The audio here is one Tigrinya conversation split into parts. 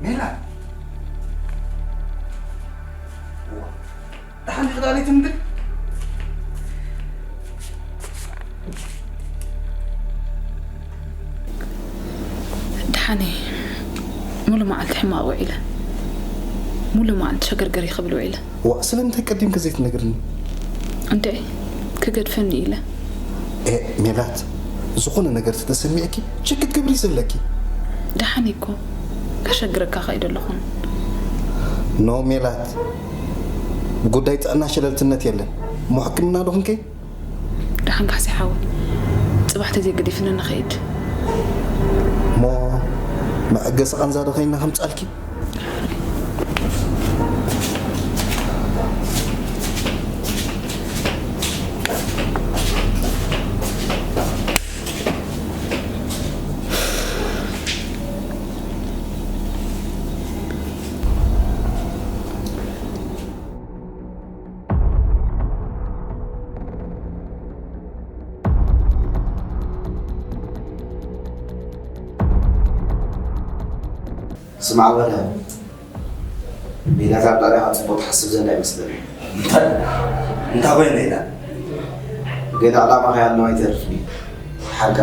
ሜላት! እዋ፣ ደሓን ዲኺ ዳሌት እምብል? ደሓን እየ። ሙሉ መዓልቲ ሕማቕ ውዒለ። ሙሉ መዓልቲ ሸገርገር ክብል ውዒለ። ዋ፣ ስለምንታይ ቀዲምኪ ዘይትነግርኒ? እንድዒ፣ ክገድፈኒ ኢለ። ኤ፣ ሜላት፣ ዝኾነ ነገር ተተሰሚዕኪ ችክ ክትገብሪ ዘለኪ። ደሓን እኮ፣ ከሸግረካ ከይደ ኣለኹን። ኖ ሜላት፣ ጉዳይ ጥዕና ሸለልትነት የለን። እሞ ሕክምና ዶ ክንከይድ? ደሓን ካሕሲ ሓወይ፣ ጽባሕ ተዘይገዲፍኒ ንኸይድ። እሞ መዐገሲ ቃንዛ ዶ ኸይና ከምጻልኪ? ስማዕ በርሀ፣ ሜላት ኣብ ልዕሊኻ ጽቡቕ ትሓስብ ዘላ ኣይመስለንን። እንታይ? እንታይ ኮይነ ኢላ? ገለ ዕላማ ከይሃለዋ ኣይተርፍን እዩ። ሓርካ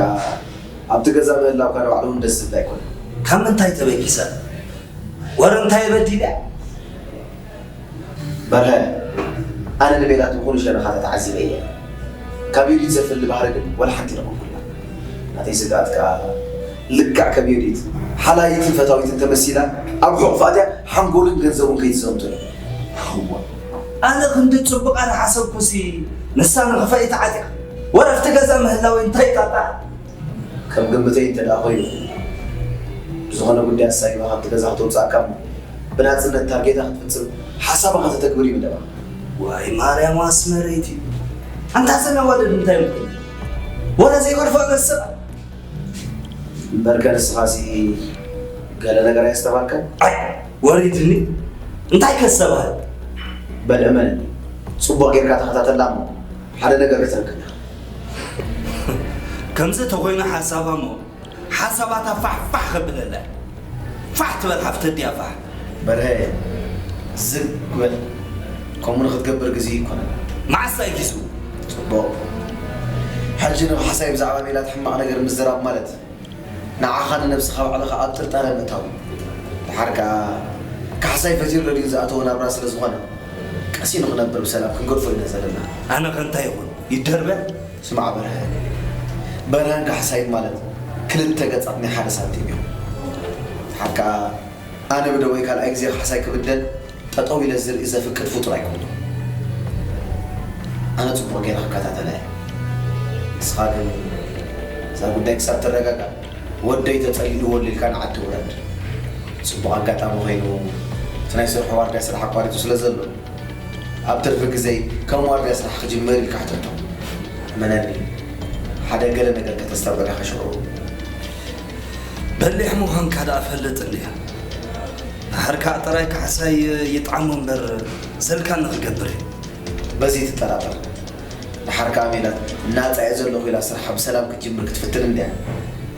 ኣብቲ ገዛ ምህላውካ ንባዕሉ እውን ደስ ዝብል ኣይኮነን። ካብ ምንታይ ተበጊሳ? ወረ እንታይ በዲላ? በርሀ፣ ኣነ ንሜላት ብኹሉ ሸነኻታ ተዓዚበ እየ። ካብ ዮዲት ዘፍሊ ባህሪ ግን ወላ ሓንቲ ረኸብኩላ። ናተይ ስግኣት ከኣ ልክዕ ከም ዮዲት ሓላይትን ፈታዊትን ተመሲላ ኣብ ሕቑፋ ኣትያ ሓንጎልን ገንዘቡን ከይትዘምቶ እየ። እዋ፣ ኣነ ክንዲ ጽቡቕ ኣነ ሓሰብኩሲ ንሳ ንኽፋ እያ ተዓጢቓ። ወረ ኣብቲ ገዛ ምህላወይ እንታይ ጣጣ? ከም ግምተይ እንተ ደኣ ኾይኑ፣ ብዝኾነ ጉዳይ ኣሳቢባ ካብቲ ገዛ ክተውጽኣካ እሞ፣ ብናጽነት ታርጌታ ክትፍጽም ሓሳባ ከተተግብር እዩ መደባ። ዋይ ማርያም ኣስመረይቲ፣ ኣንታ ዘን ኣዋልድ እንታይ እዮም ኮይኖም? ወረ ዘይገድፎ ገንዘብ እምበርከ ንስኻሲ ገለ ነገር ኣየስተብሃልካን? ኣይ፣ ወሪድኒ። እንታይ ከስተብሃል? በል እመነኒ፣ ጽቡቕ ጌርካ ተኸታተላ እሞ ሓደ ነገር ክትረክብ ኢኻ። ከምዚ ተኾይኑ ሓሳባ እሞ ሓሳባታ ፋሕ ፋሕ ከብለላ። ፋሕ ትበል ሓፍተ ድያ ፋሕ። በርሀ፣ ዝግ በል። ከምኡ ንኽትገብር ግዜ ይኮነን። መዓስ እዩ ጊዜኡ? ጽቡቕ። ሕጂ ንካሕሳይ ብዛዕባ ሜላት ሕማቕ ነገር ምዝራብ ማለት ንዓኻ ንነብስኻ ባዕልኻ ኣብ ጥርጣረ ምእታው። ድሓር ከኣ ካሕሳይ ፈቲሩ ረድዩ ዝኣተወ ናብራ ስለ ዝኾነ፣ ቀሲኑ ክነብር ብሰላም ክንገድፎ ኢና ዘለና። ኣነ ከ እንታይ ይኹን? ይደርበ? ስማዕ በርሀ፣ በርሀን ካሕሳይን ማለት ክልተ ገጻት ናይ ሓደ ሳንቲም እዮም። ድሓር ከኣ ኣነ ብደወይ ካልኣይ ግዜ ካሕሳይ ክብደል ጠጠው ኢለ ዝርኢ ዘፍቅድ ፍጡር ኣይኮንኩን። ኣነ ጽቡቕ ገይረ ክከታተላ እየ። ንስኻ ግን እዛ ጉዳይ ክሳብ ትረጋጋእ፣ ወደይ ተጸሊሉ ወሊልካ ንዓዲ ውረድ። ጽቡቕ ኣጋጣሚ ኮይኑ፣ እቲ ናይ ስርሑ ዋርድያ ስራሕ ኣቋሪጹ ስለ ዘሎ፣ ኣብ ትርፊ ግዜይ ከም ዋርድያ ስራሕ ክጅምር ኢልካ ሕተቶ። እመነኒ፣ ሓደ ገለ ነገር ከተስተብዕል ኢኻ ሽዑ። በሊሕ ምዃንካ ደኣ እፈልጥ እንድየ። ድሓር ከኣ ጥራይ ካሕሳይ ይጥዓሞ እምበር ዘልካኒ ክገብር እየ። በዚ ትጠራጠር። ድሓር ከኣ ሜላት ናጻ እየ ዘለኹ ኢላ ስርሓ ብሰላም ክትጅምር ክትፍትን እንድያ።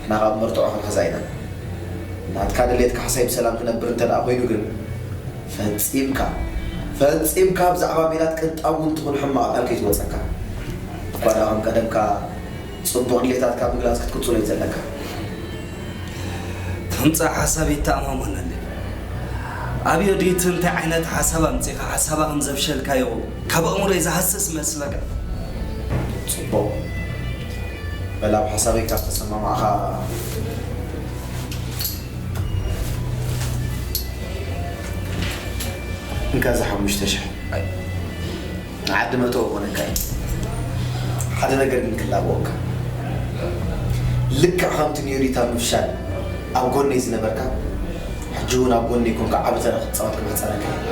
ንሕና ከኣ ብመርትዖ ክንሕዛ ኢና። ናትካ ድሌት ካሕሳይ ብሰላም ክነብር እንተ ደኣ ኮይኑ ግን፣ ፈጺምካ፣ ፈጺምካ ብዛዕባ ሜላት ቅንጣብ እውን ትኹን ሕማቕ ቃል ከይትወጸካ። እኳ ደኣ ከም ቀደምካ ጽቡቕ ድሌታትካ ምግላጽ ክትቅጽሎ እዩ ዘለካ። ተምጽእ ሓሳብ ይተኣማመነኒ። ኣብ ዮዲት እንታይ ዓይነት ሓሳብ ኣምጺኻ ሓሳባ ከም ዘፍሸልካዮ ካብ ኣእምሮይ ዝሃስስ ይመስለካ? ጽቡቕ። በል ኣብ ሓሳበይ ካብ ተሰማማዕኻ እንካ እዚ ሓሙሽተ ሽሕ። ንዓዲ መእተዊ ኮነካ እዩ። ሓደ ነገር ግን ክላበወካ። ልክዕ ከምቲ ንዮዲት ኣብ ምፍሻል ኣብ ጎነይ ዝነበርካ፣ ሕጂ እውን ኣብ ጎነይ ኮንካ ዓቢ ተራ ክትጻወት ክምሕጸነካ እየ።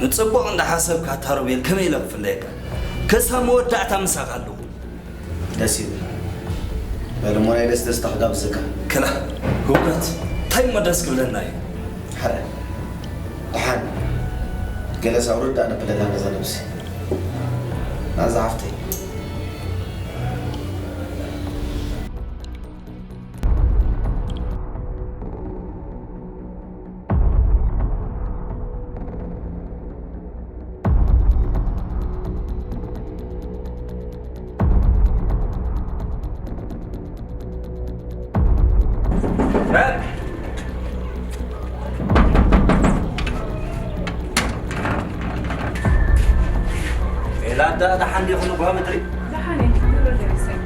ንጽቡቕ እንዳሓሰብካ ኣታ ሮቤል ከመይ ኢለ ክፍለየካ? ክሳብ መወዳእታ ምሳኻ ኣለኹ። ደስ ይብል። በል እሞ ናይ ደስ ደስታ ክጋብዘካ። ክላ ህውከት እንታይ እሞ ደስ ክብለና እዩ? ሕረ። ደሓን። ገለ ሳውርድ ኣነብለላ ነዛ ነብሲ። ናዛ ሓፍተይ። ሜላት ደኣ ደሓን ዲኹም ጓ ምድሪ? ደሓን እየ፣ ክብሪ ይመስገን።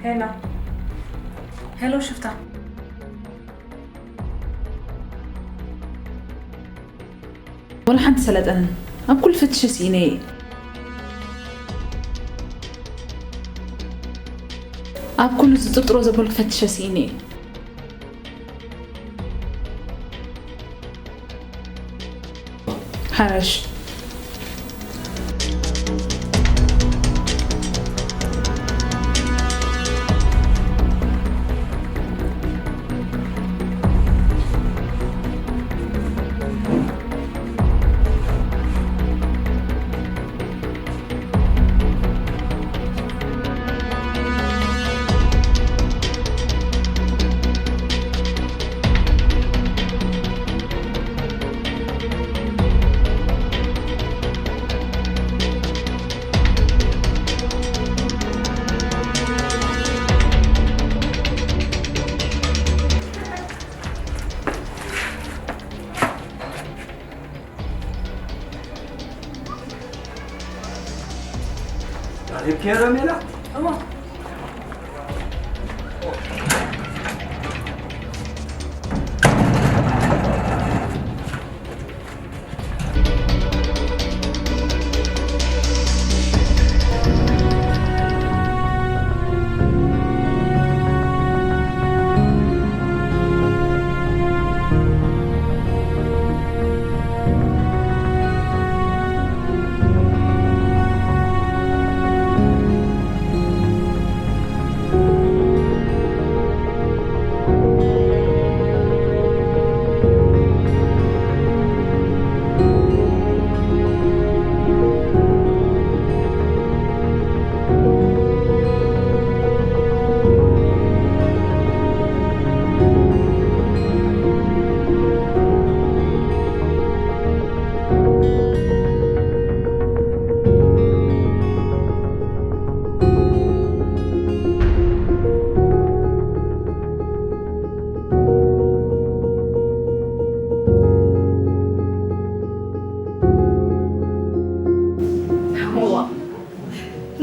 ሄሎ። ሄሎ ሽፍታ። ወላ ሓንቲ ሰለጠንን። ኣብ ኩሉ ፈትሸ ስኢነ እየ። ኣብ ኩሉ ዝጥርጥሮ ዘበልኩ ፈትሸ ስኢነ እየ። ሓራሽ። ዳሪብ ኬረ ሜላ። እሞ።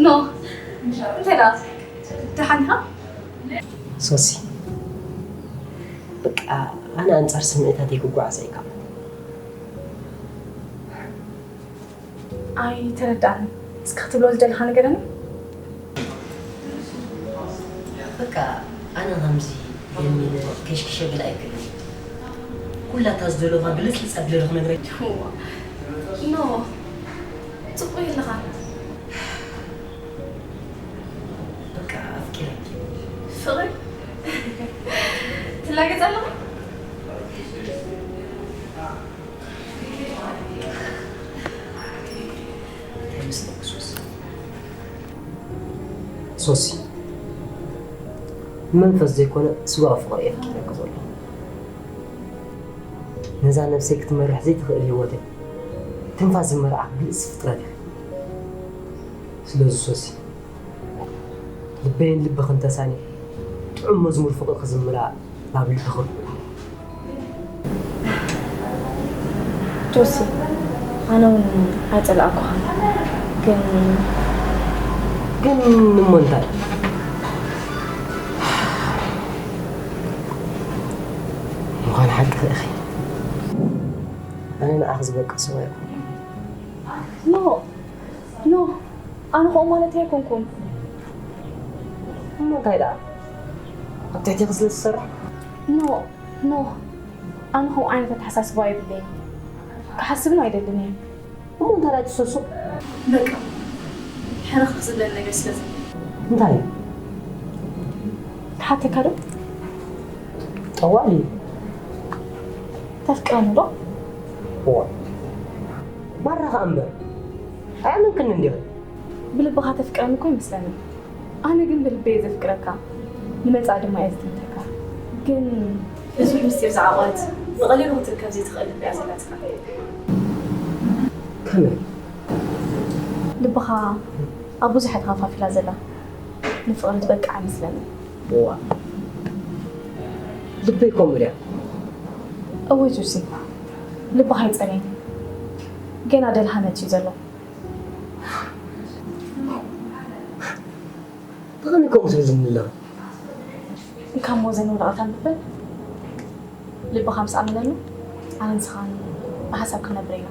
እንታይ ደኣ? ደሓን ኢኻ? ሶሲ፣ በቃ ኣነ ኣንጻር ስምዒታተይ ክጓዓዝ ኣይከኣልኩን። ኣይተረድኣንን። እስኪ ክትብሎ ዝደለኻ ንገረኒ። በቃ ኣነ ከምዚ የሚነ ከሽክሸ ገለ ኣይክእልን። ኩላ እታ ዝደለኻ ግልጽ ልጽ ኣቢለ ዶ ክነግረኪ? እዋ፣ ኖ፣ ጽቡቕ የለኻን። በቃ ኣፍቂረኪ። ፍቕሪ? ትላገጽ ኣለኻ? እንታይ መስለኪ ሶሲ? ሶሲ፣ መንፈስ ዘይኮነ ስጋዊ ፍቕሪ እየ ኣፍቂረኪ ዘለኹ። ነዛ ነብሰይ ክትመርሕ ዘይትኽእል ህይወተይ ትንፋስ ዝመርዓ ግልጽ ፍጥረት ኢኺ። ስለዚ ሶሲ፣ ልበይን ልብኽን ተሳኒሐ ጥዑም መዝሙር ፍቕሪ ክዝምራ ናብ ልቢ ክርኩ። ጆሲ፣ ኣነ እውን ኣይጸላእኩኻን፣ ግን ግን እሞ እንታይ? ምዃን ሓቂ ኢኺ። ኣነ ንዓኺ ዝበቅዕ ሰብ ኣይኮንኩን። ኖ፣ ኖ፣ ኣነ ከምኡ ማለት ኣይኮንኩን። እሞ እንታይ ደኣ? ኣብ ትሕቴኺ ስለ ዝሰርሕ? ኖ፣ ኖ፣ ኣነ ከምኡ ዓይነት ኣተሓሳስባ የብለይን። ክሓስብን ኣይደልን እየ። እሞ እንታይ ደኣ ትሰሱ? በቃ፣ ሕርኽ ዝብለኒ ነገር ስለ ዘሎ። እንታይ እዩ? ክሓተካ ዶ? ጠዋል እዩ። ተፍቅረኒ ዶ? እዋ። ማራ ኸኣ እምበር። ኣየኣመንክን እንዲኺ? ብልብኻ ተፍቅረኒ እኮ ይመስለኒ። ኣነ ግን ብልበይ እየ ዘፍቅረካ። ንመጻኢ ድማ እየ ዝጥምተካ። ግን ብዙሕ ምስጢር ዝዓቖረት ብቐሊሉ ክትርከብ ዘይትኽእል ልቢ እያ ዘላትካ። ከመይ? ልብኻ ኣብ ብዙሓት ከፋፊላ ዘላ ንፍቕሪ ትበቅዕ ኣይመስለንን። እዋ። ልበይ ከምኡ ድያ? እወ ጆሲ፣ ልብኻ ኣይጸረየን። ገና ደልሃመት እዩ ዘሎ። ብኸመይ ከምኡ ትብልኒ ኣለኺ? እንካ እሞ እዘን ወረቐት ኣንብበን። ልብኻ ምስ ኣመነሉ፣ ኣነ ንስኻን ብሓሳብ ክንነብር ኢና።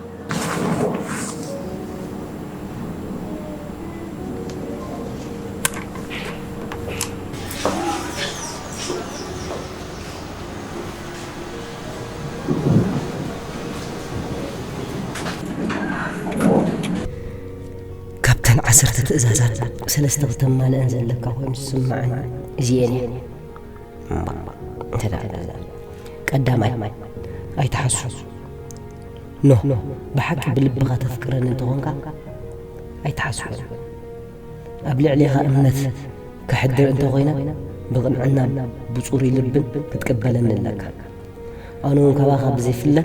ካብተን ዓሰርተ ትእዛዛት ሰለስተ ክተማልአን ዘለካ ኮይኑ ዝስምዓኒ እዚኤን እየን። እምባ፣ እንተ ደኣ ገዛ። ቀዳማይ፣ ኣይትሓሱ። ኖህ፣ ብሓቂ ብልብኻ ተፍቅረኒ እንተኾንካ፣ ኣይትሓስወኒ። ኣብ ልዕሌኻ እምነት ከሕድር እንተኾይነ፣ ብቕንዕና ብጽሩይ ልብን ክትቅበለኒ ኣለካ። ኣነ እውን ካባኻ ብዘይፍለ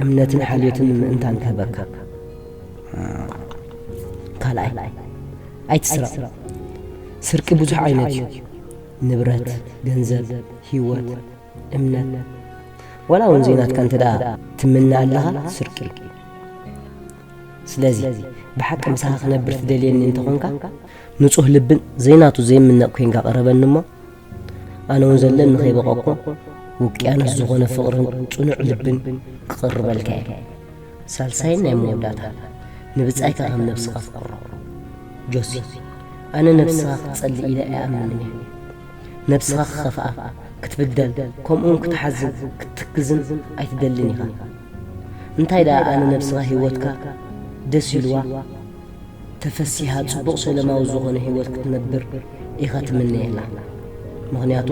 እምነትን ሓልዮትን ምእንታን ክህበካ። ካልኣይ፣ ኣይትስረቕ። ስርቂ ብዙሕ ዓይነት እዩ። ንብረት፣ ገንዘብ፣ ህይወት፣ እምነት፣ ዋላ እውን ዘይናትካ እንተ ደኣ ትምነ ኣለኻ፣ ስርቂ እዩ። ስለዚ፣ ብሓቂ ምሳኻ ክነብር ትደልየኒ እንተኾንካ፣ ንጹህ ልብን ዘይናቱ ዘይምነቕ ኮይንካ ቅረበኒ እሞ፣ ኣነ እውን ዘለኒ ከይበቐቕኩ፣ ውቅያኖስ ዝኾነ ፍቕርን ጽኑዕ ልብን ክቕርበልካ እየ። ሳልሳይን ናይ መወዳእታ፣ ንብጻይካ ከም ነብስኻ ፍቕሮ። ጆሲ፣ ኣነ ነብስኻ ክትጸልእ ኢለ ኣይኣምንን እየ። ነብስኻ ክኸፍኣ፣ ክትብደል፣ ከምኡውን ክትሓዝን ክትትክዝን ኣይትደልን ኢኻ። እንታይ ደኣ ኣነ ነብስኻ ህይወትካ ደስ ኢልዋ፣ ተፈሲሃ ጽቡቕ ሰለማዊ ዝኾነ ህይወት ክትነብር ኢኻ ትምነየላ። ምኽንያቱ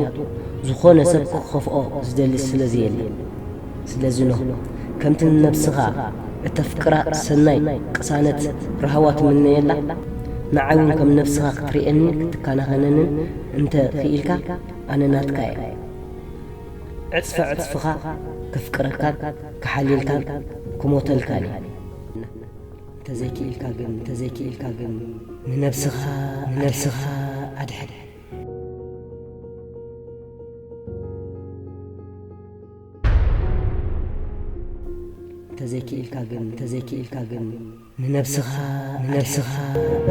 ዝኾነ ሰብ ክኸፍኦ ዝደሊ ስለ ዘየለ። ስለዚ ኖህ፣ ከምቲ ንነብስኻ እተፍቅራ ሰናይ ቅሳነት ራህዋ ትምነየላ፣ ንዓይ እውን ከም ነብስኻ ክትርእየንን ክትከናኸነንን እንተ ክኢልካ፣ ኣነ ናትካ እየ። ዕጽፈ ዕጽፍኻ ከፍቅረካን ክሓልየልካን ክሞተልካን እየ። እንተዘይክኢልካ ግን፣ እንተዘይክኢልካ ግን ንነብስኻ፣ ንነብስኻ ኣድሕን። እንተዘይክኢልካ ግን፣ እንተዘይክኢልካ ግን ንነብስኻ፣ ንነብስኻ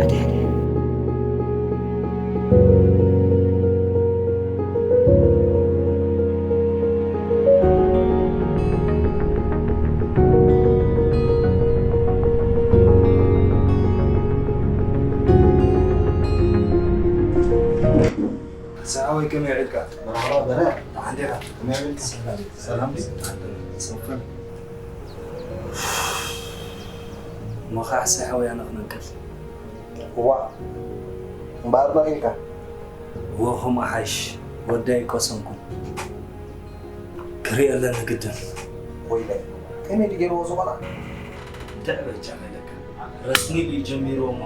ኣድሕን። ሓወይ፣ ከመይ ውዒልካ? መርሓባ በረ። ደሓን ዲኻ? ከመይ ውዒልካ? ሰላም። ሰላም። ሰላም። እሞ ኸዓ ሓሳይ ሓወይ፣ ኣነ ክነቅል። እዋ። እምበኣር መቒልካ? እወ፣ ከምኡ ሓይሽ። ወዲ ኣይቀሰንኩን። ክሪኦ ኣለኒ ግድን። ወይለይ፣ ከመይ ድዩ ገይርዎ ዝኾና? እንታይ በጃ ከይለካ። ረስኒ ድዩ ጀሚርዎ እሞ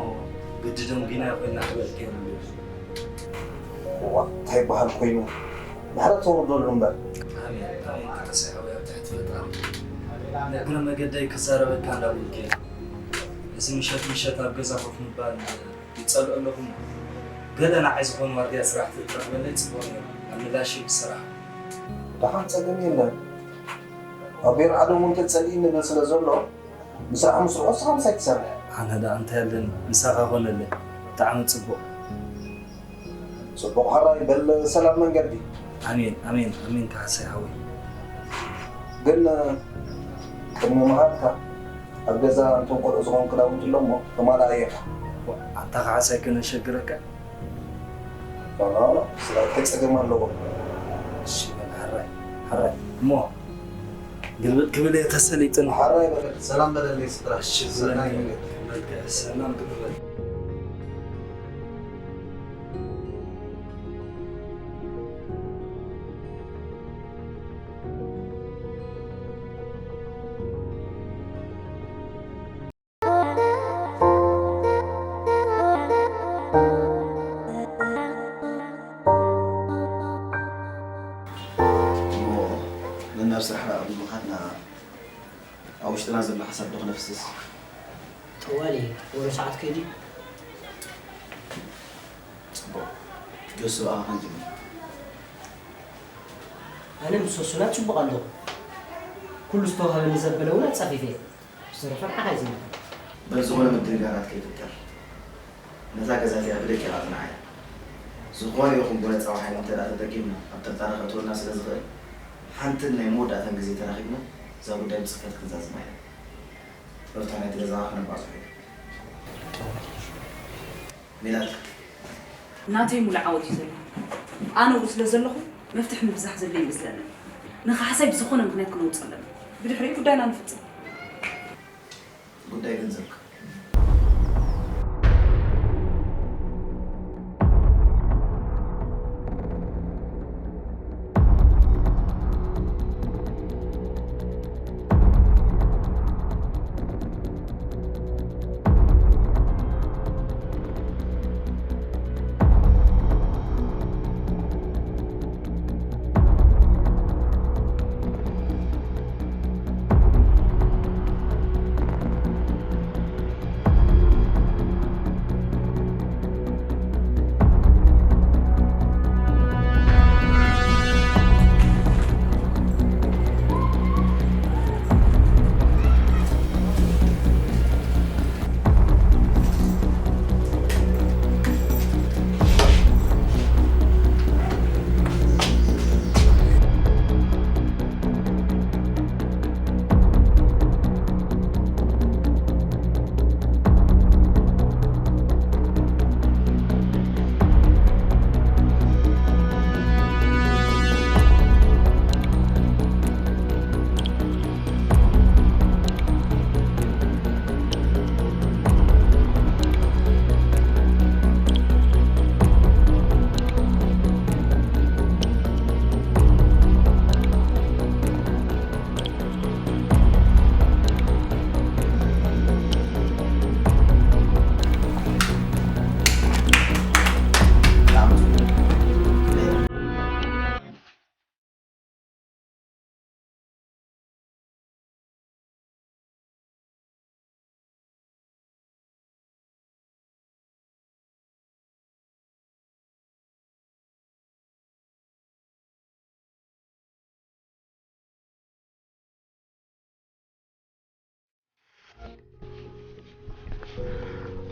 ግዲ ደንጒና ኮይና ክበልክ የብሉን። እዋ፣ እንታይ በሃል ኮይኑ? ምሕረት ተወርደሉ እምበር። ኣሜን፣ ኣሜን። ተተሰሐው ኣብ ትሕቲ ፈጣሪ። ንእግረ መገደይ ክዛረበካ እንዳበልኩ እየ። እዚ ምሸት ምሸት ኣብ ገዛ ኮፍ ምባል ይጸልኦ ኣለኹ እሞ፣ ገለ ንዓይ ዝኾኑ ዋርድያ ስራሕ ተትረኽበለይ ጽቡቕ ነይሩ። ኣብ ምላሽይ ብስራሕ። ደሓን ጸገም የለን። ኣብ ቤት ዓዶም እውን ተጸሊእኒ ይብል ስለ ዘሎ፣ ንስራሕ ምስርሖ ንስኻ ምሳይ ትሰርሕ። ኣነ ደኣ እንታይ ኣለኒ፣ ምሳኻ ኮነለይ። ብጣዕሚ ጽቡቕ። ጽቡቕ ሕራይ በል፣ ሰላም መንገዲ። ኣሜን፣ ኣሜን፣ ኣሜን፣ ካሕሳይ ሓወይ። ግን ቅድሚ ምኻድካ ኣብ ገዛ እንቶም ቆልዑ ዝኾን ክዳውንቲ ኣሎ እሞ ተማልኣየካ። ኣታ ካሕሳይ ከነሸግረካ? ኖ፣ ኖ፣ ኖ፣ ስለ እንታይ ጸገም ኣለዎ? እሺ፣ በል፣ ሕራይ፣ ሕራይ። እሞ ግልብጥ ክብል እየ ተሰሊጥኒ። ሕራይ በል፣ ሰላም በለለይ ስድራ። እሺ፣ ሰናይ በለለይ። መልክዕ ሰላም ግበረለይ። እሞ ነናብ ስራሕ ደኣ ብምኻድና፣ ኣብ ውሽጥና ዘሎ ሓሳብ ዶ ክነፍስስ? ጠዋሊ፣ ወረ ሰዓት ከይዱ። ጽቡቕ። ጆስ፣ ብኣኻ ክንጅምር። ኣነ ምስ ሶሱና ጽቡቕ ኣለኹ። ኩሉ ዝተዋህበኒ ዘበለ እውን ኣጻፊፈ። ዝተረፈ ንዓኻ እዩ ዝምልከት። በል፣ ዝኾነ ምድንጋራት ከይፍጠር፣ ነታ ገዛ እቲኣ ብደቂቕ ኣጽንዓያ። ዝኾነ ይኹን ጎነጻዊ ሓይሊ እንተ ደኣ ተጠቂምና፣ ኣብ ጥርጣረ ከእትወና ስለ ዝኽእል፣ ሓንትን ናይ መወዳእታን ግዜ ተራኺብና፣ እዛ ጉዳይ ብጽፈት ክንዛዝማ ኢና። መፍትሒ ናይቲ ገዛ ከነባጽሖ ኢና። ሜላት። ናተይ ሙሉእ ዓወት እዩ ዘሎ። ኣነ ኣብኡ ስለ ዘለኹ፣ መፍትሒ ምብዛሕ ዘድልዮ ይመስለኒ። ንካሕሳይ ብዝኾነ ምኽንያት ክነውጽእ ኣለና። ብድሕሪኡ ጉዳይና ንፍጽም። ጉዳይ ገንዘብካ።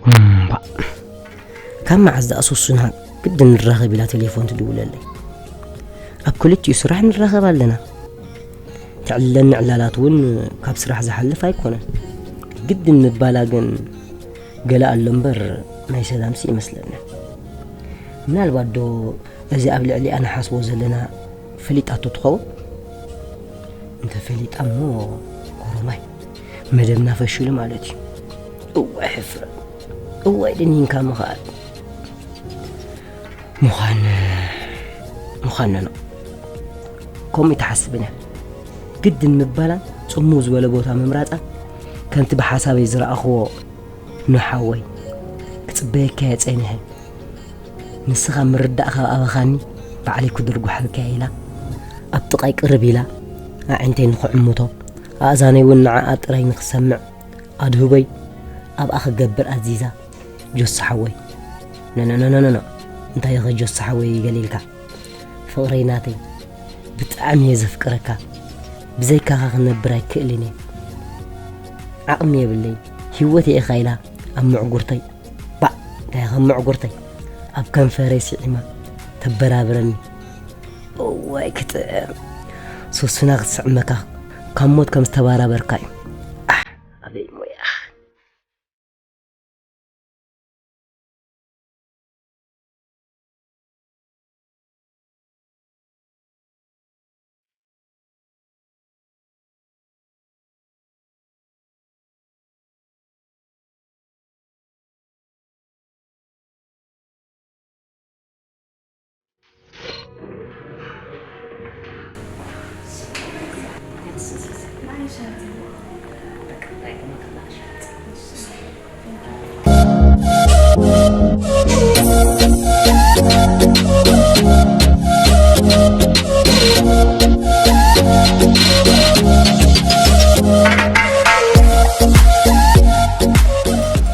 እምባእ፣ ካብ መዓዝ ደኣ ሱሱና ግድን ንራኸብ ኢላ ቴሌፎን ትድውለለይ? ኣብ ክልቲኡ ስራሕ ንራኸብ ኣለና። ተዕልለኒ ዕላላት እውን ካብ ስራሕ ዝሓልፍ ኣይኮነን። ግድን ምባላ ግን ገለ ኣሎ እምበር ናይ ሰላምሲ ይመስለኒ። ምናልባት ዶ እዚ ኣብ ልዕሊኣ ንሓስቦ ዘለና ፈሊጣቶ ትኸውን? እንተ ፈሊጣ እሞ ኦሮማይ መደብና ፈሽሉ ማለት እዩ። እዋይ ሕፍረት፣ እዋይ ድኒንካ ምኽኣል። ምዃን፣ ምዃን ኖኖ። ከምኡ ኣይትሓስብን እያ። ግድን ምባላን ጽምው ዝበለ ቦታ ምምራጻን ከምቲ ብሓሳበይ ዝረኣኽዎ ኖህ ሓወይ፣ ክጽበየካ እየ ጸኒሐ። ንስኻ ምርዳእ ካብ ኣበኻኒ ባዕለይ ክድርጉሓልካ እየ ኢላ ኣብ ጥቓይ ቅርብ ኢላ ኣዒንተይ ንኽዕምቶ ኣእዛነይ እውን ንዓኣ ጥራይ ንኽሰምዕ ኣድህቦይ ኣብኣ ክገብር ኣዚዛ። ጆሲ ሓወይ፣ ኖኖኖኖኖ፣ እንታይ ኢኸ ጆሲ ሓወይ ገለ ኢልካ? ፍቕረይ ናተይ፣ ብጣዕሚ እየ ዘፍቅረካ። ብዘይካኻ ክነብር ኣይክእልን እየ። ዓቕሚ የብለይ፣ ህይወተይ ኢኻ ኢላ ኣብ ምዕጉርተይ፣ ባዕ፣ እንታይ ኢኻ ምዕጉርተይ? ኣብ ከንፈረይ ስዒማ ተበራብረኒ። እዋይ ክጥዕም። ሶስና ክትስዕመካ ካብ ሞት ከም ዝተባራበርካ እዩ። ኣሕ፣ ኣበይ ሞያኽ።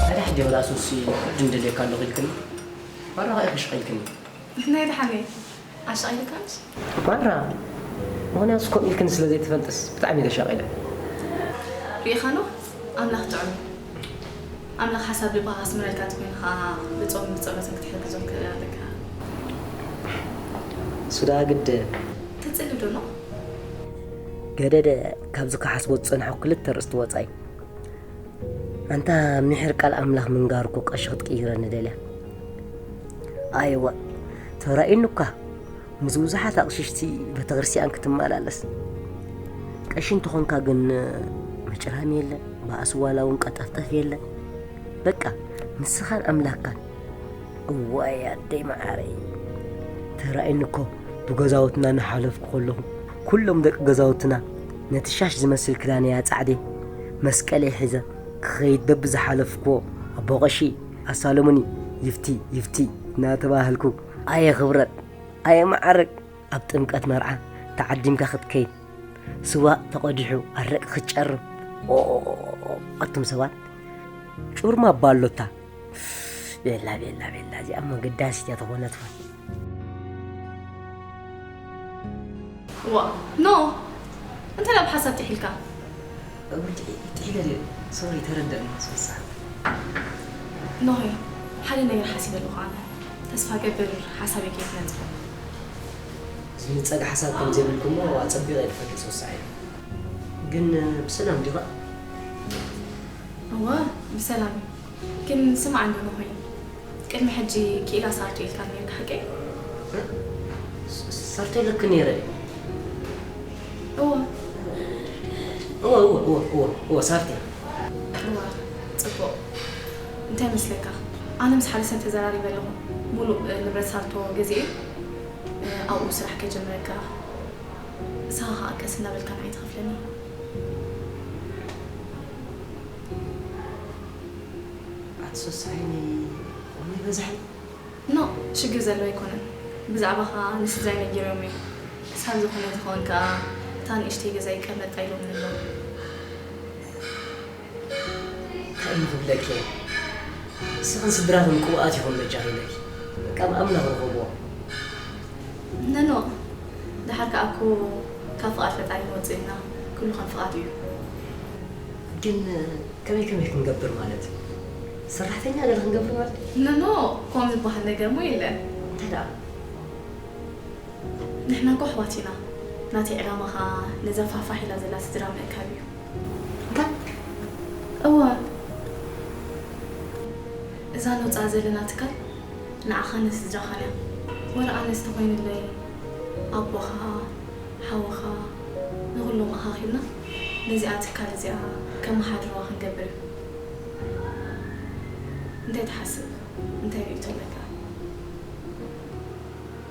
ሓደ ሕጂ ወላ ሱሲ ቅድም ደልየካ ኣለኹ ኢልክኒ፣ ባራኻ ኢኺ ሽቐልክኒ። ናይ ደሓነይ ኣሻቒልካንስ? ማራ፣ ምኽንያቱ ከምኡ ኢልክኒ ስለ ዘይትፈልጥስ ብጣዕሚ እየ ተሻቒለ። ርኢኻኖ? ኣምላኽ ጥዑም እዩ። ኣምላኽ ሓሳብ ልብኻ ክስምረልካ እንተኾይኑ ኸዓ ብጾምን ብጸሎትን ክትሕግዞ ትኽእል ኣለካ። ሱዳ ግድ ተጽሊ ዶ ኖ? ገደደ፣ ካብዚ ክሓስቦ ዝጸናሕኩ ክልተ ርእስቲ ወጻኢ። ኣንታ ምሒር ቃል ኣምላኽ ምንጋር እኮ ቀሺ ክትቅይረኒ ደልያ። ኣይዋ፣ ተራእዩኒ እኳ ምስ ብዙሓት ኣቕሽሽቲ ቤተክርስትያን ክትመላለስ። ቀሺ እንተኾንካ ግን መጭራም የለ፣ ባእሲ ዋላ እውን ቀጠፍጠፍ የለ። በቃ ንስኻን ኣምላኽካን። እዋይ ኣደይ መዓረይ፣ ተራእዩኒ እኮ ብገዛውትና እናሓለፍኩ ከለኹ፣ ኩሎም ደቂ ገዛውትና ነቲ ሻሽ ዝመስል ክዳነይ ኣጻዕዴ፣ መስቀለይ ሒዘ ክኸይድ በብዝሓለፍክዎ፣ "ኣቦ ቀሺ፣ ኣሳልሙኒ፣ ይፍቲ፣ ይፍቲ" እናተባህልኩ፣ ኣየ ክብረት፣ ኣየ መዓርግ፣ ኣብ ጥምቀት መርዓ ተዓዲምካ ክትከይድ፣ ስዋ ተቐዲሑ ኣረቂ ክትጨርም። ኦ፣ ኣቱም ሰባት፣ ጩርማ እባ ኣሎታ። ቤላ፣ ቤላ፣ ቤላ፣ እዚኣ መገዳሲት እያ ተኾነት። ዋ፣ ኖ፣ እንታይ ናብ ሓሳብ ጥሒልካ? ወዲ፣ ጥሒለ ድየ? ሶሪ፣ ተረደእኒ፣ ሶሳ። ኖሄ፣ ሓደ ነገር ሓሲበ ኣለኹ ኣነ። ተስፋ ገብር ሓሳበይ ከይትነጽፎ። ዝንጸግ ሓሳብ ከም ዘይብልኩሞ ኣጸቢቐ እየ ዝፈልጥ፣ ሶሳ እየ። ግን ብሰላም ዲኻ? እወ፣ ብሰላም እዩ። ግን ስማዕ እንዶ ኖሆይ፣ ቅድሚ ሕጂ ክኢላ ሳርቶ ኢልካ ነይርካ ሓቀይ? እ? ስ-፣ ሳርቶ ኢለኪ ነይረ። እወ። እወ፣ እወ፣ እወ፣ እወ፣ እወ፣ ሳርቶ። እወ፣ ጽቡቕ። እንታይ መስለካ? ኣነ ምስ ሓደ ሰብ ተዘራሪበ ኣለኹ። ሙሉእ ንብረት ሳርቶ ገዚኤ፣ ኣብኡ ስራሕ ከጀምረካ። ንስኻ ኸኣ ቀስ እናበልካ ንዓይ ትኸፍለኒ። ኣቲ ሶስ ዓይኒ ቆሚ በዛሒ። ኖ፣ ሽግር ዘለዎ ኣይኮነን። ብዛዕባኻ ንስድራይ ነጊሮም እዮም። ክሳብ ዝኾነ ዝኸውን ከኣ እታ ንእሽተይ ገዛይ ቀመጣ ኢሎምኒ ኣለዉ። እንታይ እሞ ክብለኪ እየ? ንስኽን ስድራኽን ቅቡኣት ኢኹም በጃኺ ኢለኪ። በቃ ብኣምላኽ ርኸብዎ። ነኖ፣ ደሓር ከኣ እኮ ካብ ፍቓድ ፈጣሪ ንወጽእ ኢና። ኩሉ ከም ፍቓዱ እዩ። ግን ከመይ ከመይ ክንገብር ማለት? ሰራሕተኛ ገለ ክንገብር ማለት? ነኖ፣ ከምኡ ዝበሃል ነገር እሞ የለን። እንታይ ደኣ? ንሕና እኮ ኣሕዋት ኢና። ናተይ ዕላማ ኸኣ ነዛ ፋሕፋሕ ኢላ ዘላ ስድራ ምእካብ እዩ። እንታይ? እወ። እዛ ነውጽኣ ዘለና ትካል ንዓኻን ንስድራኻን እያ። ወላ ኣነስ ተኾይኑለይ ኣቦኻ፣ ሓውኻ፣ ንኹሎም ኣኻኺብና ነዚኣ ትካል እዚኣ ከመሓድርዋ ክንገብር እዩ። እንታይ ትሓስብ? እንታይ ርእይቶ ኣለካ?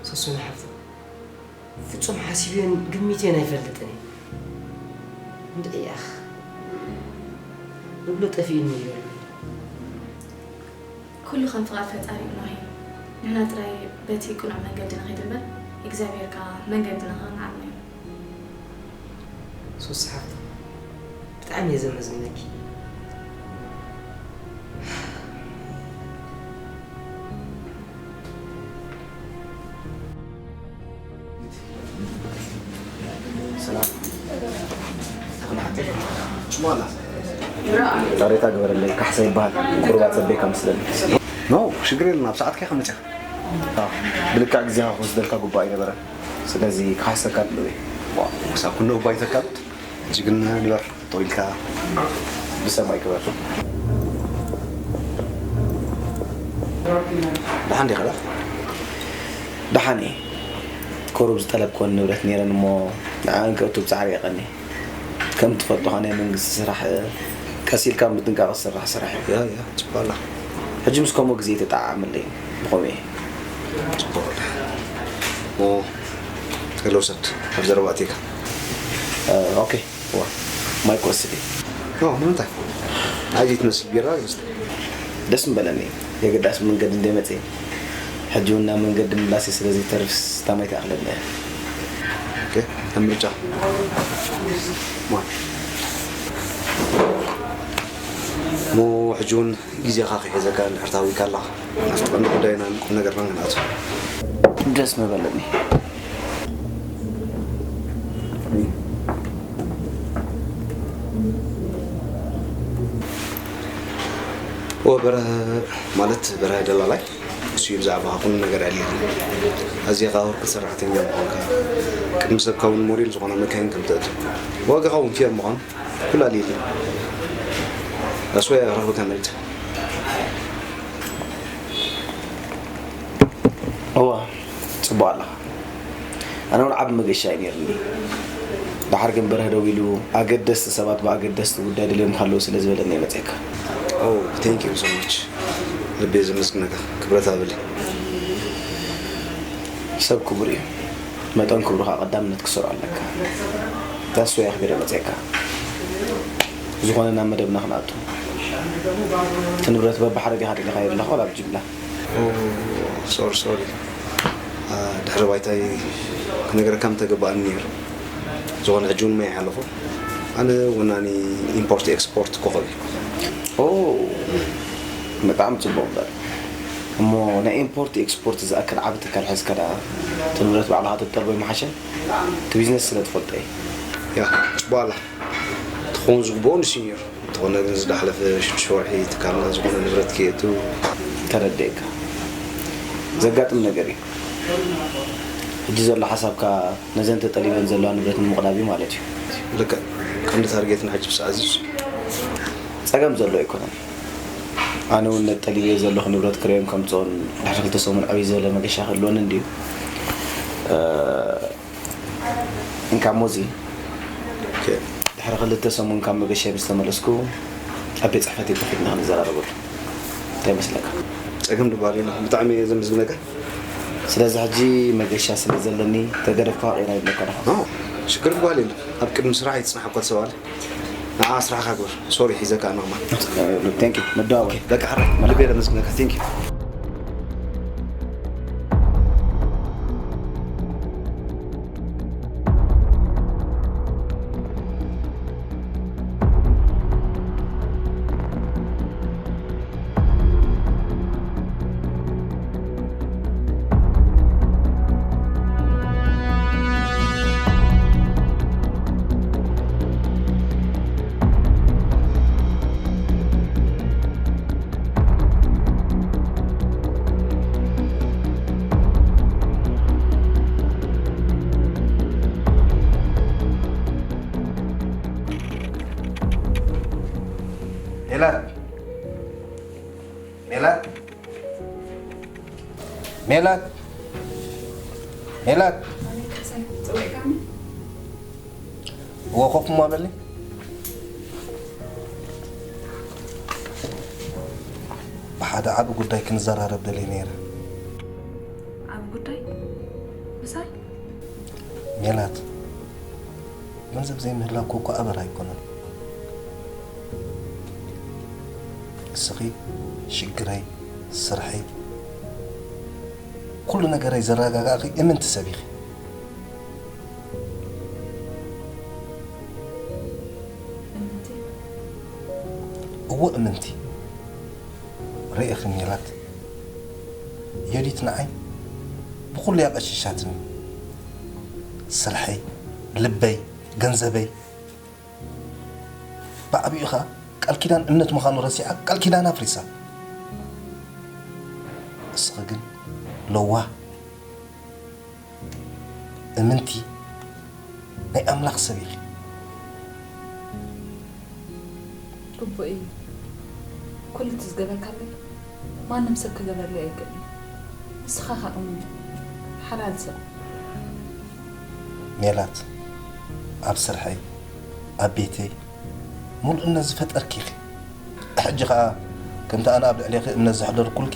ሰሱን ሓፍቲ፣ ፍጹም ሓሲብዮን ግሚትዮን ኣይፈልጥን እየ። እንድዒ ያኽ፣ ንብሎ ጠፊኡኒ እዩ ዘሎ። ኩሉ ከም ፍቓድ ፈጣሪ እዩ ማሂ። ንሕና ጥራይ በቲ ቅኑዕ መንገዲ ንኸይድ እምበር እግዚኣብሔር ከኣ መንገድና ከኣ ንዓቕሞ እዩ። ሶሲ ሓፍቲ፣ ብጣዕሚ እየ ዘመስግነኪ። ሰላም። ይቕሬታ ግበረለይ፣ ካሕሳ ይበሃል። ቁሩብ ኣጸበይካ መስለኒ። ኖ፣ ሽግር የለን፣ ኣብ ሰዓትካ ኢኻ መጺኻ። ኣዎ፣ ብልክዕ ግዜኻ ክወስደልካ ግቡእ ኣይነበረን። ስለዚ ክሓሰካ ኣለዎ። ዋው፣ ክሳብ ኩሉ እባ ይተካሉት። ጅግና ንበር፣ ጠው ኢልካ ብሰማይ ክበር። ደሓን ዲኻ? ደሓን እየ። ቁሩብ ዝጠለብክወን ንብረት ነይረን እሞ ንዐኣን ከእቱ ብጻዕሪ እየ ቀንየ። ከም ትፈልጦ ኸኣ ናይ መንግስቲ ስራሕ ቀስ ኢልካ ብጥንቃቐ ዝስራሕ ስራሕ እዩ። ያ ያ፣ ጽቡቕ ኣላ። ሕጂ ምስ ከምኡ ግዜ ተጠዓዓመለይ፣ ብኸምኡ እየ። ጽቡቕ ኣላ። ኦ፣ ሄሎ፣ ውሰድ፣ ኣብ ዘረባ ኣእትየካ። ኦኬ፣ ዋ፣ ማይ ክወስድ እየ። ኦ፣ ንምንታይ? ኣየይ ትመስል ቢራ ይመስል። ደስ ምበለኒ። የግዳስ መንገዲ እንደ መጽየ ሕጂ እውን ናብ መንገዲ ምላሰይ ስለ ዘይተርፍስ እታ ማይ ትኣኽለኒ እያ። ኦኬ፣ ከም ምርጫ። ማይ። እሞ ሕጂ እውን ግዜኻ ከይሕዘካ እንድሕር ተሃዊካ ኣለኻ። ናብቲ ቀንዲ ጉዳይናን ቁም ነገርናን ክንኣቱ። ደስ ምበለኒ። ኦ በርሀ ማለት በርሀ ደላላይ፣ እሱ እዩ ብዛዕባኻ ኩሉ ነገር ኣልዩኒ። ኣዚኻ ህርኩት ሰራሕተኛ ምዃንካ፣ ቅድሚ ሰብካ እውን ሞዴል ዝኾና መካይን ከም ተእቱ፣ ዋጋኻ እውን ፌር ምዃኑ ኩሉ ኣልዩኒ። ኣስወይ ኣኽረኽብካ መሪጸ። እዋ፣ ጽቡቕ ኣለኻ። ኣነ እውን ዓቢ መገሻ እዩ ነይሩኒ። ደሓር ግን በርሀ ደዊሉ፣ ኣገደስቲ ሰባት ብኣገደስቲ ጉዳይ ደልዮም ሃለዉ ስለ ዝበለኒ እየ መጺኤካ። ኦ፣ ቴንክ ዩ ሶ ማች። ልበይ ዘመስግነካ። ክብረት ሃበለይ። ሰብ ክቡር እዩ። መጠን ክብሩ ከኣ ቀዳምነት ክሰርዖ ኣለካ። That's why ኣኽቢረ መጺኤካ። ብዝኾነ ናብ መደብና ክንኣቱ። እቲ ንብረት በብሓደ ዲኻ ደሊኻዮ ዘለኻ ዋላ ብጅምላ? ኦ፣ ሶሪ፣ ሶሪ። አ፣ ድሕሪ ባይታይ ክነግረካ ምተገባእኒ ነይሩ። ዝኾነ ሕጂ እውን ማይ ይሓለፎ። ኣነ ወናኒ ኢምፖርት ኤክስፖርት ኮኸብ እዩ። ኦ፣ ብጣዕሚ ጽቡቕ እምበር። እሞ ናይ ኢምፖርት ኤክስፖርት ዝኣክል ዓቢ ትካል ሒዝካ ደኣ እቲ ንብረት ባዕልኻ ተጠልቦ ይመሓሸ? እቲ ቢዝነስ ስለ ትፈልጦ እዩ። ያ፣ ጽቡቕ ኣላ። ትኸውን ዝግብኦ ንሱ እዩ ነይሩ። እንተኾነ ግን ዝዳሕለፈ ሽዱሽተ ወርሒ ትካልና ዝኾነ ንብረት ከየእቱ ተረድኤካ። ዘጋጥም ነገር እዩ። ሕጂ ዘሎ ሓሳብካ ነዘን ተጠሊበን ዘለዋ ንብረት ንምቕዳብ እዩ ማለት እዩ። ልክዕ። ቀንዲ ታርጌትና ሕጂ ብሰዓት እዚ እሱ እዩ። ጸገም ዘሎ ኣይኮነን። ኣነ እውን ነቲ ጠሊበዮ ዘለኹ ንብረት ክርእዮን ከምጽኦን ድሕሪ ክልተ ሰሙን ዕብይ ዝበለ መገሻ ክህልወኒ እንድዩ። እ፣ እንካ እሞ እዚ ኦኬ። ድሕሪ ክልተ ሰሙን ካብ መገሻ ምስ ተመለስኩ ኣብ ቤት ጽሕፈተይ ኮፍ ኢልና ክንዘራረበሉ። እንታይ ይመስለካ? ጸገም ድበሃል የለን። ብጣዕሚ እየ ዘመስግነካ። ስለዚ ሕጂ መገሻ ስለ ዘለኒ ተገደፍካ ቀይራ ይብለካ ዶ? ኖ፣ ሽግር ድበሃል የለን። ኣብ ቅድሚ ስራሕ ኣይትጽናሕ እኳ ትሰብኣለ። ንዓ ስራሕካ ግበር። ሶሪ ሒዘካ ኣነ ከማን። Thank you። ንደዋወል። በቃ ሕራይ። ልበይ የመስግነካ። Thank you። ሜላት! ሜላት! ሜላት! ሜላት። ኣቤት ካሕሳይ፣ ጸዊዕካኒ? እወ፣ ኮፍ እሞ በሊ። ብሓደ ዓቢ ጉዳይ ክንዘራረብ ደልየ ነይረ። ዓቢ ጉዳይ? ምሳይ? ሜላት፣ ገንዘብ ዘይምህላው እኮ ኣበር ኣይኮነን። እስኺ ሽግረይ፣ ስርሐይ፣ ኩሉ ነገረይ ዘረጋጋእኺ እምንቲ ሰብ ኢኺ። እምንቲ? እወ እምንቲ። ርኢኺ ሜላት፣ ዮዲት ንዓይ ብኹሉ እያ ቀሺሻትኒ። ስርሐይ፣ ልበይ፣ ገንዘበይ። ብዓቢኡ ኸኣ ቃል ኪዳን እምነት ምዃኑ ረሲዓ ቃል ኪዳን ኣፍሪሳ። እስኺ ግን ለዋህ፣ እምንቲ፣ ናይ ኣምላኽ ሰብ ኢኺ። ግቡእ እዩ። ኩሉ እቲ ዝገበርካለይ ማንም ሰብ ክገበረለይ ኣይክእልን። ንስኻ ኸኣ እሙን ሓላል ሰብ። ሜላት፣ ኣብ ስርሐይ፣ ኣብ ቤተይ፣ ሙሉእነት ዝፈጠርኪ ኢኺ። ሕጂ ኸኣ ከምቲ ኣነ ኣብ ልዕሌኺ እምነት ዘሕደርኩልኪ፣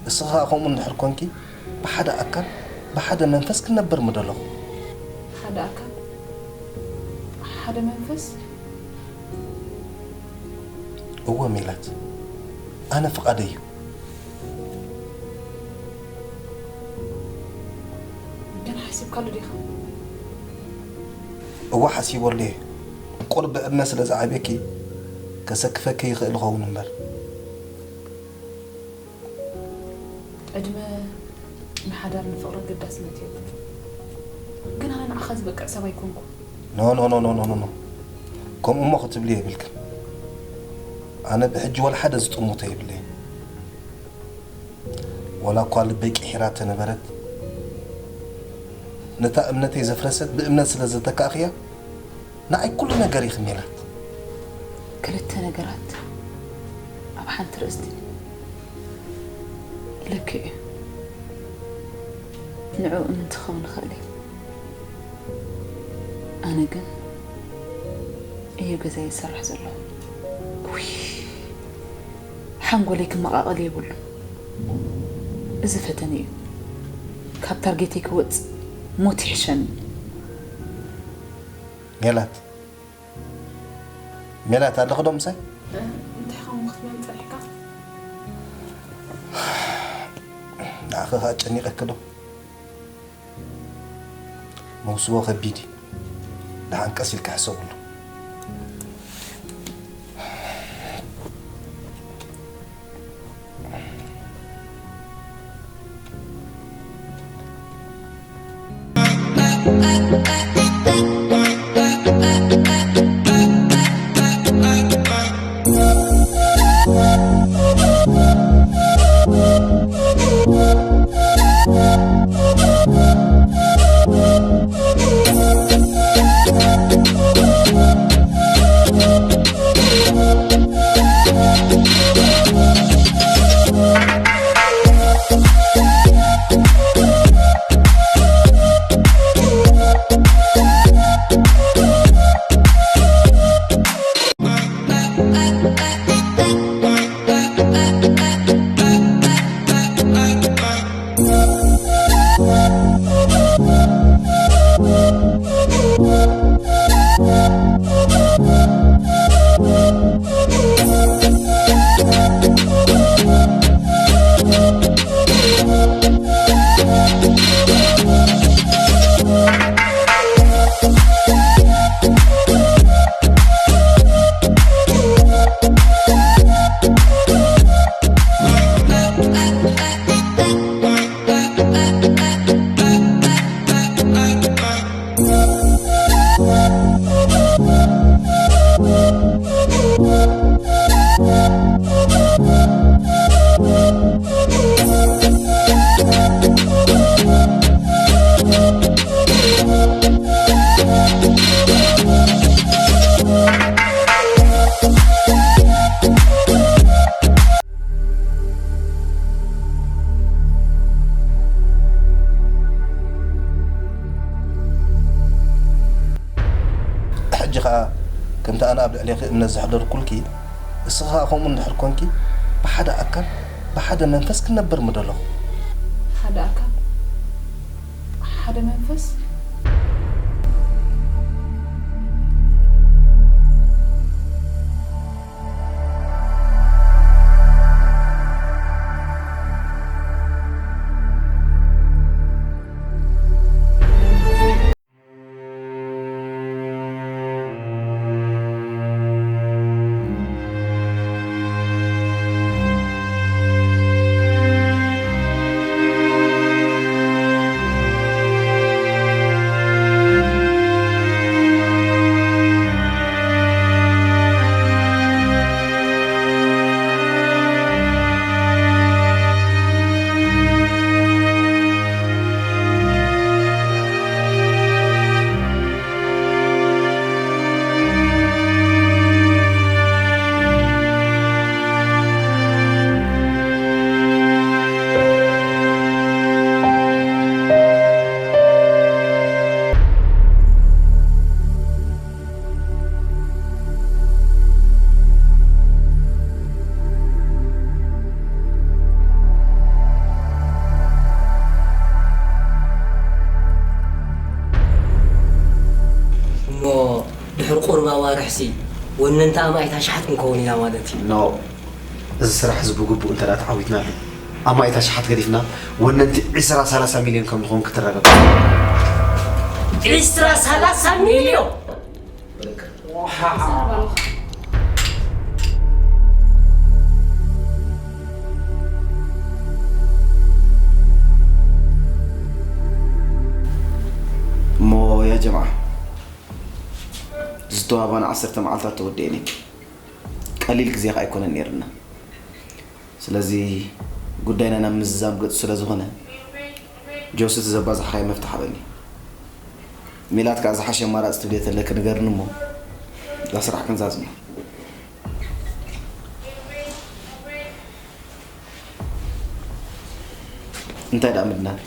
እስኺ ኸኣ ከምኡ እንድሕር ኮንኪ፣ ብሓደ ኣካል፣ ብሓደ መንፈስ ክንነብር ምደለኹ። ሓደ ኣካል፣ ሓደ መንፈስ? እወ ሜላት፣ ኣነ ፍቓደይ እዩ። ግን ሓሲብካሉ ዲኻ? እወ ሓሲበሉ እየ። ቁሩብ ብዕድመ ስለ ዝዓብየኪ ከሰክፈኪ ይኽእል ይኸውን እምበር። ዕድመ ንሓዳር ንፍቕሪ ኣገዳስነት የብሉን። ግን ኣነ ንዓኻ ዝበቅዕ ሰብ ኣይኮንኩ። ኖ ኖ ኖ ኖ ኖ ኖ። ከምኡ እሞ ክትብሊ የብልክን። ኣነ ብሕጂ ወላ ሓደ ዝጥምቶ የብለይን። ወላ እኳ ልበይ ቅሒራ ተነበረት፣ ነታ እምነተይ ዘፍረሰት ብእምነት ስለ ዘተካእኽያ፣ ንዓይ ኩሉ ነገር ኢኺ ሜላት። ክልተ ነገራት ኣብ ሓንቲ ርእስቲ ኢለኪ እዩ። ንዕኡ እምንቲ ክኸውን ይኽእል እዩ። ኣነ ግን እዩ ገዛይ ዝሰርሕ ዘለኹ። ውይ፣ ሓንጎለይ ክመቓቐል የብሉን። እዚ ፈተነ እዩ። ካብ ታርጌተይ ክወጽእ ሞት ይሕሸኒ። ሜላት፣ ሜላት ኣለኺ ዶ ምሳይ? እ፣ እንታይ ኸም ክትብለኒ ጸኒሕካ? ንዓኺ ኸኣ ጨኒቐኪ ዶ? መውስቦ ከቢድ እዩ። ደሓን ቀስ ኢልካ ሕሰብሉ። ሌኺ እምነት ዘሕደርኩልኪ፣ እስኺ ኸኣ ከምኡ እንድሕር ኮንኪ፣ ብሓደ ኣካል ብሓደ መንፈስ ክንነብር ምደለኹ። ሓደ ኣካል፣ ሓደ መንፈስ። እሞ ድሕሪ ቁሩብ ኣዋርሕሲ ወነንቲ ኣማኢት ኣሽሓት ክንከውን ኢና ማለት እዩ። ኖ፣ እዚ ስራሕ እዚ ብግቡእ እንተ ደኣ ተዓዊትናሉ፣ ኣማኢት ኣሽሓት ገዲፍና ወነንቲ ዕስራ ሰላሳ ሚልዮን ከም ንኸውን ክትረጋገጽ። ዕስራ ሰላሳ ሚልዮን? እሞ ያ ጀምዓ፣ ዝተዋባና ዓሰርተ መዓልታት ተወዲኤን እየን። ቀሊል ግዜ ከኣ ኣይኮነን ነይርና። ስለዚ ጉዳይና ናብ ምዝዛም ገጹ ስለ ዝኾነ፣ ጆሲ፣ እቲ ዘባዛሕካዮ መፍትሕ ሃበኒ። ሜላት ከኣ ዝሓሸ ኣማራጺ ትብልዮ ተለኪ ንገርኒ እሞ፣ እዛ ስራሕ ክንዛዝማ። እንታይ ደኣ ምድናን?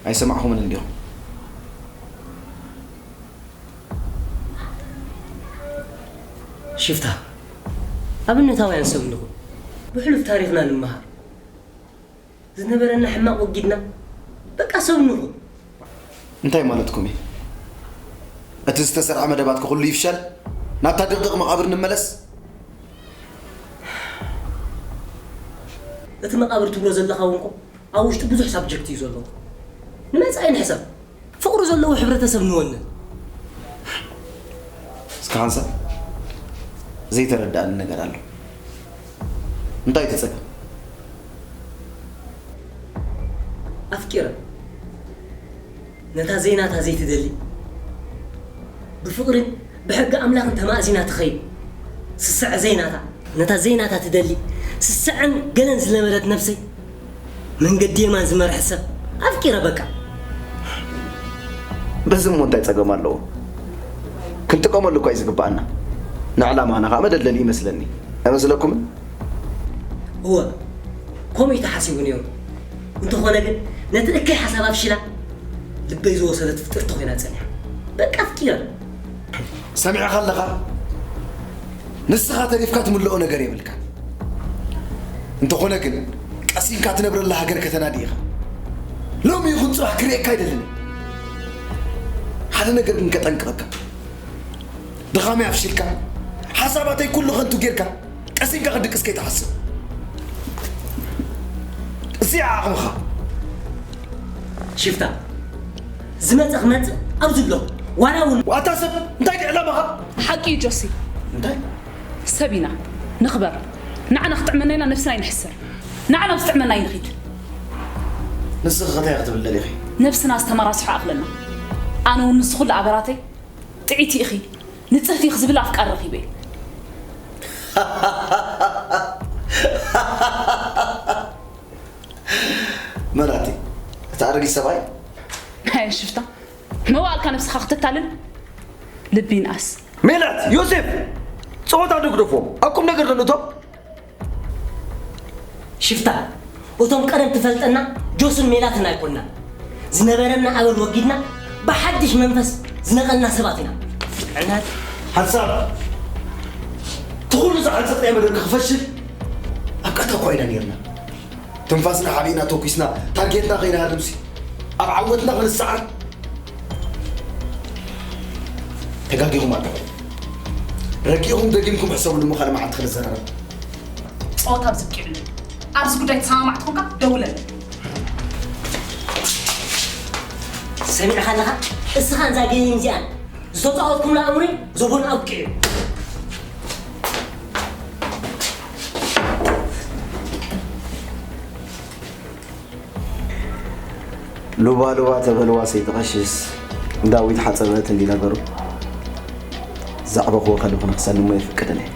ኣይሰማዕኹምን እንዲኹም? ሽፍታ፣ ኣብነታውያን ሰብ ንኹን። ብሕሉፍ ታሪኽና ንምሃር። ዝነበረና ሕማቕ ወጊድና፣ በቃ ሰብ ንኹን። እንታይ ማለትኩም እዩ? እቲ ዝተሰርዐ መደባት ኩሉ ይፍሸል? ናብታ ድቕድቕ መቓብር ንመለስ? እቲ መቓብር ትብሎ ዘለኻ እውን እኮ ኣብ ውሽጡ ብዙሕ ሳብጀክት እዩ ዘለዎ። ንመጻኢ ንሕሰብ። ፍቕሪ ዘለዎ ሕብረተሰብ ንወንን። እስከ ሓንሳብ ዘይተረድኣኒ ነገር ኣሎ። እንታይ እቲ ጸገም? ኣፍቂረ ነታ ዘይናታ ዘይትደሊ፣ ብፍቕርን ብሕጊ ኣምላኽን ተማእዚና ትኸይድ ስስዐ ዘይናታ፣ ነታ ዘይናታ ትደሊ ስስዐን ገለን ዝነበረት ነብሰይ መንገዲ የማን ዝመርሐ ሰብ ኣፍቂረ በቃ። በዚ እሞ እንታይ ጸገም ኣለዎ? ክንጥቀመሉ እኳ እዩ ዝግባኣና። ንዕላማና ከኣ መደልደሊ ይመስለኒ። ኣይመስለኩምን? እወ፣ ከምኡ እዩ ተሓሲቡ ነይሩ። እንተኾነ ግን ነቲ እከይ ሓሳብ ኣፍሺላ ልበይ ዝወሰደት ፍጥርቲ ኮይና ጸኒሓ። በቃ ኣፍቂረ። ሰሚዕኻ ኣለኻ? ንስኻ ተሪፍካ ትምልኦ ነገር የብልካን። እንተኾነ ግን ቀሲንካ ትነብረላ ሃገር ከተናዲ ኢኻ። ሎሚ ይኹን ጽባሕ ክርእየካ ኣይደልን። ሓደ ነገር ግን ከጠንቅቐካ። ድኻመይ ኣፍሺልካ፣ ሓሳባተይ ኩሉ ከንቱ ጌርካ፣ ቀሲንካ ክድቅስ ከይትሓስብ። እዚኣ ዓቕምኻ። ሽፍታ፣ ዝመጸ ክመጽእ ኣብዚ ኣለኹ። ዋላ እውን ዋታ ሰብ፣ እንታይ ድዩ ዕላማኻ? ሓቂ እዩ ጆሲ። እንታይ? ሰብ ኢና፣ ንኽበር። ንዓና ክጥዕመና ኢና፣ ነብስና ኣይንሕሰር። ንዓና ምስ ጥዕመና ኣይንኺድ። ንስኺ ኸ እንታይ ክትብል ደሊኺ? ነብስና ዝተመራስሖ ኣኽለና። ኣነ እውን ንሱ ኩሉ ኣበራተይ ጥዕይቲ ኢኺ፣ ንጽህቲ ኢኺ ዝብል ኣፍቃሪ ረኺበ እየ። መራቲ፣ እቲ ኣረጊት ሰብኣይ? ኣየ ሽፍታ፣ መዋእልካ ነብስኻ ክተታልል ልቢ ይንኣስ። ሜላት፣ ዮሴፍ፣ ጸወታ ዶ ግደፎም፣ ኣብ ቁም ነገር ዶ ንእቶም? ሽፍታ፣ እቶም ቀደም ትፈልጠና ጆስን ሜላትን ኣይኮንናን። ዝነበረና ኣበል ወጊድና ብሓድሽ መንፈስ ዝነቐልና ሰባት ኢና። ዕናት። ሓንሳብ፣ ዓንሰጥ ናይ መደብ ክፈሽል ኣብ ቀታ እኳ ኢና ነርና። ትንፋስና ሓቢእና ተኩስና ታርጌትና ከይንሃርምሲ ኣብ ዓወትና ክንሰዓር ተጋጊኹም ኣለኹም። ረጊኹም ደጊምኩም ሕሰብሉ፣ እሞ ካልእ መዓልቲ ክንዘራረብ። ፀወታ ኣብዚ ብቂዕሉ። ኣብዚ ጉዳይ ተሰማማዕቲ ኮንካ ደውለለይ። ሰሚዕኻ ኣለኻ? እስኻን እዛ ጌም እዚኣን ዝተፃወትኩምላ እምሪ ዘቦን ኣብቂዑ። ሉባ ሉባ ተበልዋ ሰይቲ ቀሽስ ዳዊት ሓፀበት እንዲ ነገሩ ዘዕበኽዎ ከልኹ ንክሰልሞ የፍቅድን እየ።